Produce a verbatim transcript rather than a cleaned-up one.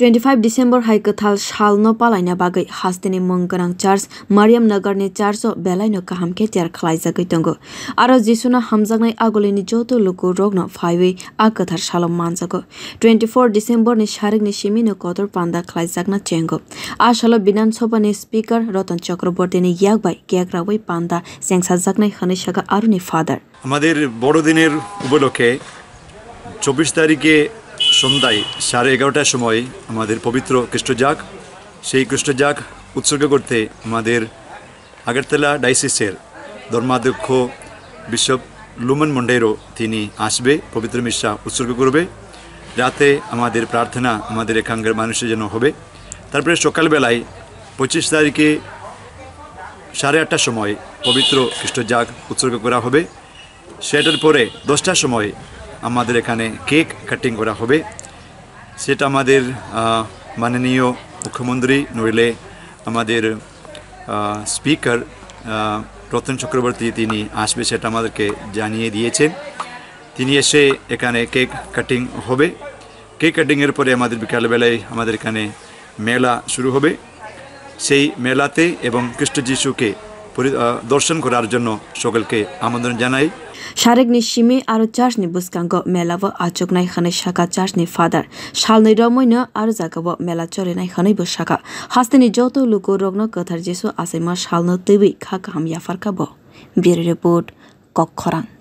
Twenty five December hai kwthal salno palaina bagwi hasteni mung gwnang church Mariam Nagarni church-o belaino kaham khe tiyar khlaijagwi tongo. Aro Jisuno hamjaknai agulini joto lukurokno phaiwi a kwthar salo manjago. Twenty four December ni sarikni simino kotor panda khlaijakna chengo. A salo Bidhan Sabhani Speaker Ratan Chakrabortini yak bai kek rawi panda chengsajaknai hwnwi saka aroni Father. আমাদের বড়দিনের উপলক্ষে চব্বিশ তারিখে সন্ধ্যায় সাড়ে এগারোটার সময় আমাদের পবিত্র খ্রিস্টজাগ, সেই খ্রিস্টজাগ উৎসর্গ করতে আমাদের আগরতলা ডায়াসিসের ধর্মাধ্যক্ষ বিশপ লুমন মন্ডেরো তিনি আসবে, পবিত্র মিশা উৎসর্গ করবে। রাতে আমাদের প্রার্থনা আমাদের এখানকার মানুষের জন্য হবে। তারপরে সকালবেলায় পঁচিশ তারিখে সাড়ে আটটার সময় পবিত্র খ্রিস্টজাগ উৎসর্গ করা হবে। সেটার পরে দশটার সময় আমাদের এখানে কেক কাটিং করা হবে। সেটা আমাদের, আহ, মাননীয় মুখ্যমন্ত্রী নইলে আমাদের, আহ, স্পিকার, আহ, রতন চক্রবর্তী তিনি আসবে, সেটা আমাদেরকে জানিয়ে দিয়েছেন। তিনি এসে এখানে কেক কাটিং হবে। কেক কাটিংয়ের পরে আমাদের বিকালবেলায় আমাদের এখানে মেলা শুরু হবে। সেই মেলাতে এবং খ্রিস্ট যিশুকে পরি-, আহ, দর্শন করার জন্য সকলকে আমন্ত্রণ জানাই। Sarikni simi aro churchni bwskango melao achuknai hwnwi saka churchni Father. Salnwi romwino aro jagao mela cholinai hwnwibo saka. Hasteni joto lukurokno kwthar Jisu achaima salno twiwi kha kaham yapharkha bo. Bureau Report, Kokkhorang.